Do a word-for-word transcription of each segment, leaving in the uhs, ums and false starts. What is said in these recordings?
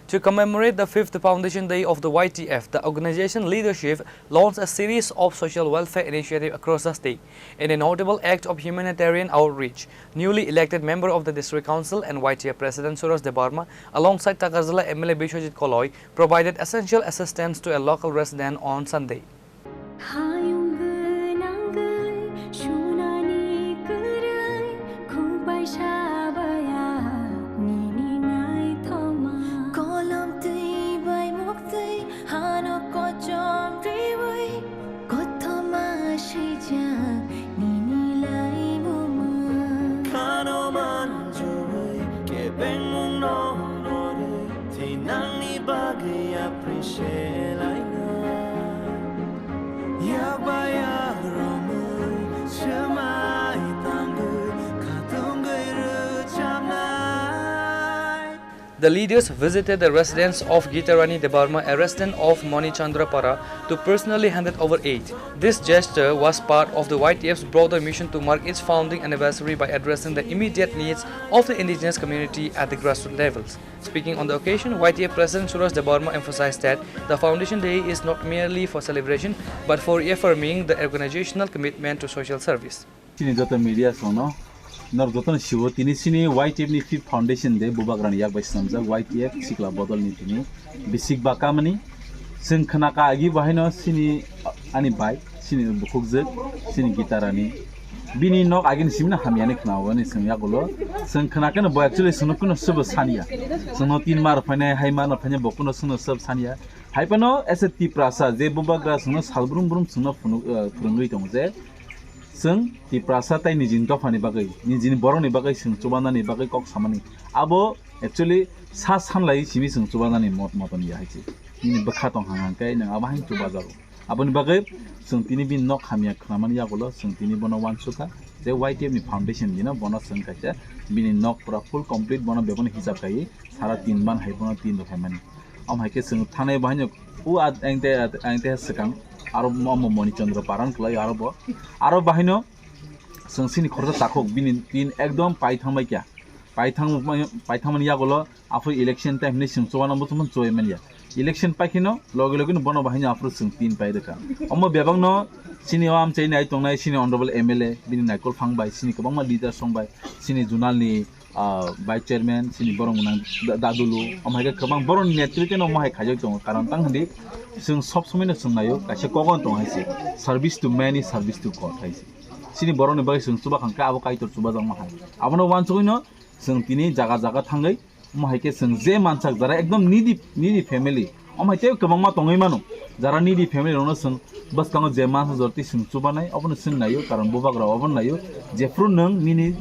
To commemorate the fifth Foundation Day of the Y T F, the organization leadership launched a series of social welfare initiatives across the state. In a notable act of humanitarian outreach, newly elected member of the District Council and Y T F President Suraj Debbarma, alongside Takarjala M L A Biswajit Koloi, provided essential assistance to a local resident on Sunday. Hayung gwnangwi sunani kwrwi, khubaisa baya nini naithoma. Kolom twi bai muktwi hano kochom riwi, kothoma swijak nini laimungmung. Khano manjui kebengmungno norwi, thinangni bagwi appreciate laina. Yak ba yak romwi swmai tangwi khatungwi rwchapnai. The leaders visited the residence of Gita Rani Debbarma, a resident of Manichandrapara, to personally handed over aid. This gesture was part of the Y T F's broader mission to mark its founding anniversary by addressing the immediate needs of the indigenous community at the grassroots levels. Speaking on the occasion, Y T F President Suraj Debbarma emphasized that the Foundation Day is not merely for celebration, but for reaffirming the organizational commitment to social service. Chini joto media songno, nor jotono siwo tini chini Y T F ni fifth Foundation Day bubagrani yak bai swnamjak Y T F sikla bodolni tini bisik bakamani. Chwng khna ka agi bahaino chini ani bai, chini bukhukjwk, chini Gitarani. Bini nok agini simino hamyani khna wani chwng yagulo. Chwng khna keno bo actually chwngno kuno sobo saniya. Chwngno tin mar phainai, hai mar phainai bo kuno chwngno sob saniya. Hai phano as a Tiprasa je bubagra chwngno salbrum brum chwngno phunuk, eh, phwrwngwi tongo je chwng Tiprasa tai nijini dophani bagwi, nijini borokni bagwi chwng chubanani bagwi kok samani. Abo actually sa sanlai simi chwng chubanani mot moton ya hai se. Nini bwkha tong hang hang khe nwng abo haino chubajago. Aboni bagwi chwng tini bini nok hamya khnamani yagulo chwng tini bono uansukha je Y T F ni foundation dino bono chwng kaisa bini nok pura full complete bono bebono hisab khaiwi sara tin ban hai bono tin rw phaimani. Omo hai khe chwng thanai bo haino u at engte at engte swkang aro mo-, omo Moni Chandra Paran kwlai aro bo. Aro bahaino chwng chini khoroksa takhuk bini tin ekdom paithang bai kya. Paithang, paithangmani yagulo aphuru election time hinwi chwng chubanw bo chwng chubai manya. Election paikheno loge loge no bono bahaino aphuru chwng tin pai rwkha. Omo bebakno chini o amchaini ai tongnai chini honorable M L A, bini naikol phang bai, chini kwbangma leaders rok bai, chini zonal ni, ah, vice chairman, chini borok gwnang da-, dadulu, omo hai khe kwbang borokni netrite no omo hai khaijak tongo. Karon tang hindi chwng sob somoi no chwng naio, kaisa kogon tong hai se, service to many, service to God hai se. Chini borokni bagwi chwng chuba khang khe abo Kaitor chubajakma hai. Abono uansugwi no chwng tini jaga jaga thangwi omo hai khe chwng je mansak jara ekdom needy, needy family, omo hai tei kwbangma tongwi mano, jara needy family rokno chwng bwskango je mansa jora tei chwng chubanai obono chwng naio, karon bubagra obono naio, jephru nwng nini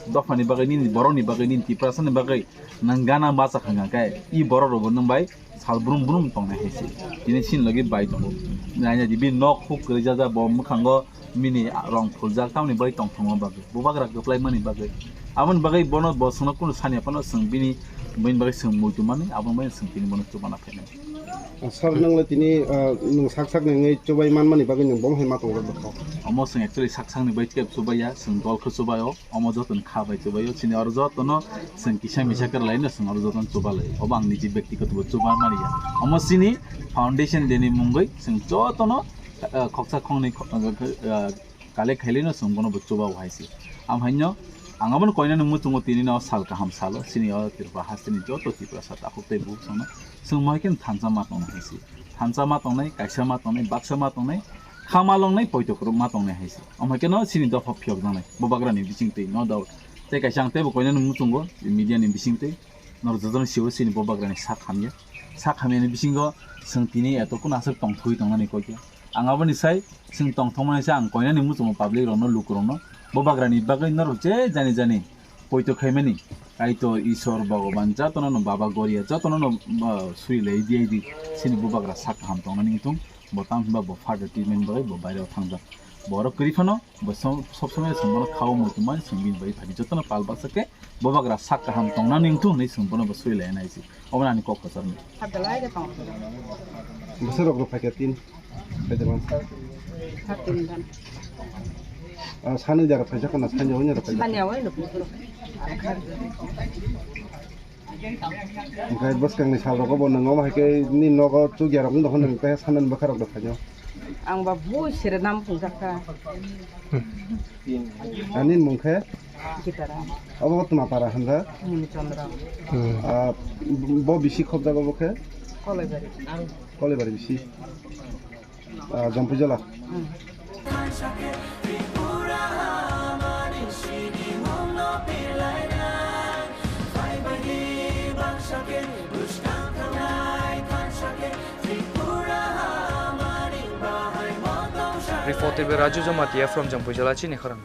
dophani bagwi, nini borokni bagwi, nini Tiprasani bagwi nwng gana bacha khang khe i borok rokbo nwng bai sal brum brum tongnai hai se. Tini chini logi bai tongo. Naina di bini nok huk kwrwi jaja bo mwkhango mini rong phuljak tamni bai tongthokma bagwi. Bubagra kwplai mani bagwi. Aboni bagwi bono bo chwngno kunu sani aphano chwng bini, bini bagwi chwng muitu mani, aboni bagwi chwng tini bono chubana phainai. Sir, nwng le tini, ah, nwng sak sak ni wngwi chubai manmani bagwi nwng bom hai ma tongo bwkha? Omo chwng actually sak sak ni bai khe chubaiya, chwng dol khe chubaio. Omo jotono kha bai chubaio, chini oro jotono chwng kisa misa kwrwlaino chwng oro jotono chubalai. Obo ang niji byaktigoto bo chuba maliya. Omo chini foundation day ni mungwi chwng jotono, ah, khoksa khongni kho-, ah, ah, collect khailino chwng bono bo chuba hai se. Am haino ang abono koinani muchungo tinino sal kaham salo, chini o Tripura hasteni joto Tiprasa takhuk tei bukhuk chwngno chwng mohai khe thansa ma tongna hai se. Thansa ma tongnai, kaisa ma tongnai, baksa ma tongnai, kha ma longnai, poito kwrwk ma tongnai hai se. Omo hai kheno chini dopha phiyok janai, bubagrani bising twi, no doubt. Tei kaisa ang teibo koinani muchungo, media ni bising twi, norok jotono siwo chini bubagrani sak hamya. Sak hamyani bisingo chwng tini eto kuno aswk tongthogwi tongnani kok ya. Ang aboni sai chwng tongthokmani sai ang koinani muchungo public rokno, lukurokno, bubagrani bagwi norok je jani jani poito khaimani, Kaitor, Isor, Bhogoban, jotono no Baba Goria, jotono no, ah, suri lai di, di, chini bubagra sak kaham tongna ningthung, bo tang hwnba bo further treatment bagwi bo baireo thangjak. Borok kwrwi phano, bo som-, sob somoi chwng bono khao muitu mani chwng bini bagwi phadi jotono pal baksa khe bubagra sak kaham tongna ningthung hwnwi chwng bono bo suri lai nai se. Omo ani kok kwchar ni. Bwsarok rok phaikha tin. Kaitor man. Tin dan. Ah, sani jara phaisa kana sani jara phaisa. Sani awai no. Hwnkhe bwskangni salrogo bo nwng omo hai khe nini nogo chukya rok wng tongkha, nwng tei sanani bwkha rok da phaino. Ang ba bui sere nam phungjak kha. Ani mung khe? Gitara. Obo Tuma para hwnjak? Muni Chandra. Ah, bo bisi khobjago bo khe? Kolaibari. Kolaibari bisi. Ah, Jampui jala. Hmm. Reporter by Raju Jamatia from Jampui jala, chini khorang.